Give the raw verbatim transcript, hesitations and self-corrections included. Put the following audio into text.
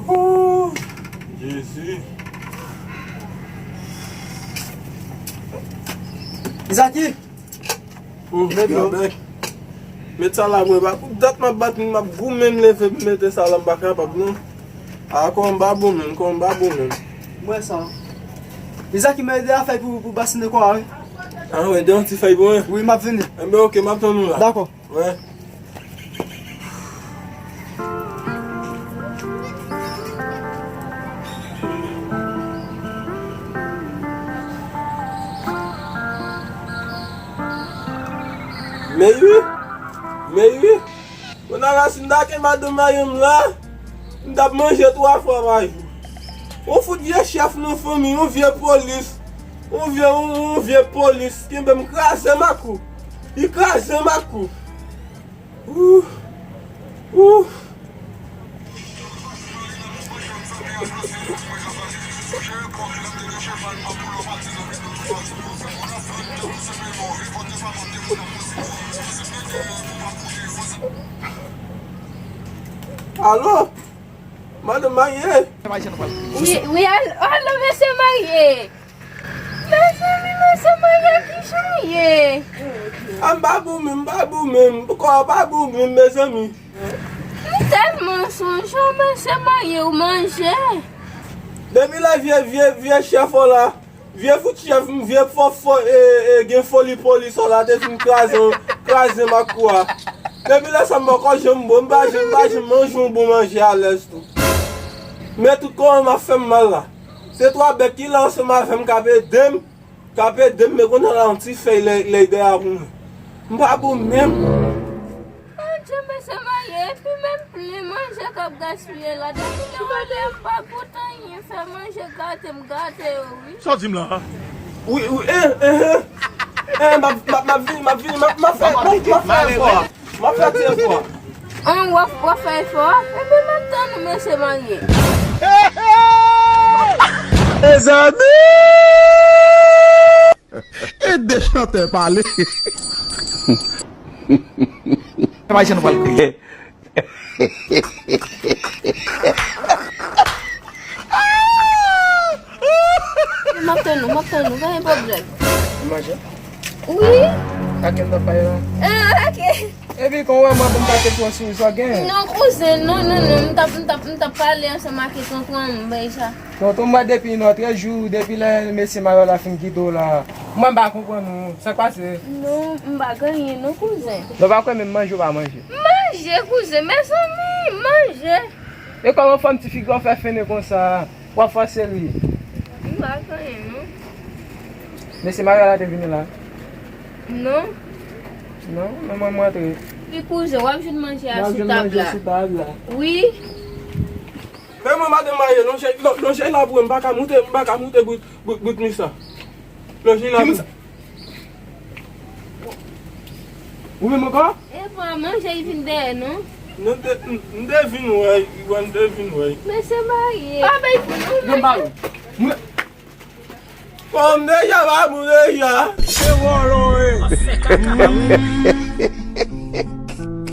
Oh, Jezi. Izaki! Oh, met sa la, mwen pa, dat m ap bat, m ap goumen, m leve, m mete sa la, m pa kapab, non. A, kò m pa bon menm, kò m pa bon menm. Mwen sa. Izaki, mwen de a fèy pou, pou basine kò a, wi. A, wè, de yon ti fèy pou mwen? Wi, m ap vini. Enben, oke, m ap tann ou la. Dakò. Wè. Meri, Meri, konn a la si m ta gen madanm marye m la, m t ap manje twa fwa pa jou. Yon fout vye chèf nan fanmi, yon vye polis, yon vye, yon, yon vye polis, kenbe m kraze makou. Li kraze makou. Ooh. Ooh. Alo? Madanm marye? Wi, wi, al-, alo, mesye marye. Mezanmi, mesye marye, kijan w ye? A, m pa bon menm, m pa bon menm. Kò a pa bon menm, mezanmi. M tèlman sonje w, mesye marye, ou manje. Depi lè vye, vye, vye chèf ou la, vye fout chèf, vye fò, fò, e, e, gen foli polis ou la, te fin kraze, kraze makou a. Depi lè sa, m poko janm bon, m pa janm, m pa janm manje yon bon manje alèz tou. Men tout kò m ap fè m mal la. Se twa bèk ki la ansanm avè m k ap ede m, k ap ede m, men kounye a la yon ti fèy lè, lè dèyè pou mwen. M pa bon menm. Adje, mesye marye, epi menm plen manje k ap gaspiye la, depi lè w ale m pa goute anyen, fè manje gate, m gate yo, wi. Sa w di m la? Wi, wi, eh, eh, eh. Eh, m ap, m ap, m ap vini, m ap vini, m ap, m ap fè, m ap, m ap fè efò a. M ap fè ti efò a. An, w ap, w ap fè efò a? Enben, m ap tann ou, mesye marye. Mezanmi! E de chantè pale. Imajine nou pral kriye. M ap tann ou, m ap tann ou, pa gen pwoblèm. Manje? Wi. Ak yon nan pay la? Ah, ok. Epi, kon wè, mwen, bon, m pa te pran sou sa gen. Non, kouzen, non, non, non, m t ap, m t ap, m t ap pale ansanm ak tonton an, m bay sa. Tonton, mwen, depi nan trèz jou, depi lè mesye marye w la fin kite w la, mwen, m pa konprann ou. Sa k pase? Non, m pa gen anyen, non, kouzen. Non, pa kwè, menm manje, ou pa manje. Manje, kouzen, mezanmi, manje. E kòman fanm ti figi w fè fennen konsa? W ap fòse li. M pa gen anyen, non. Mesye marye w la te vini la? Non. Non, non, mwen, mwen antre. Wi, kouzen, w ap jwenn manje a sou tab la. W ap jwenn manje sou tab la. Wi. Men mwen, madanm marye, lonje, lon-, lonje la pou mwen, m pa ka moute, m pa ka moute bout, bout, bout mi sa. Lonje la pou mwen. Ou menm ankò? E pa manje, li vin dèyè, non? Non, m te, m, m te vin wè, m te vin wè. Mesye marye. Pa bay pou nou, mesye. Bon, m deja pa bon deja. Se vòlò, wi.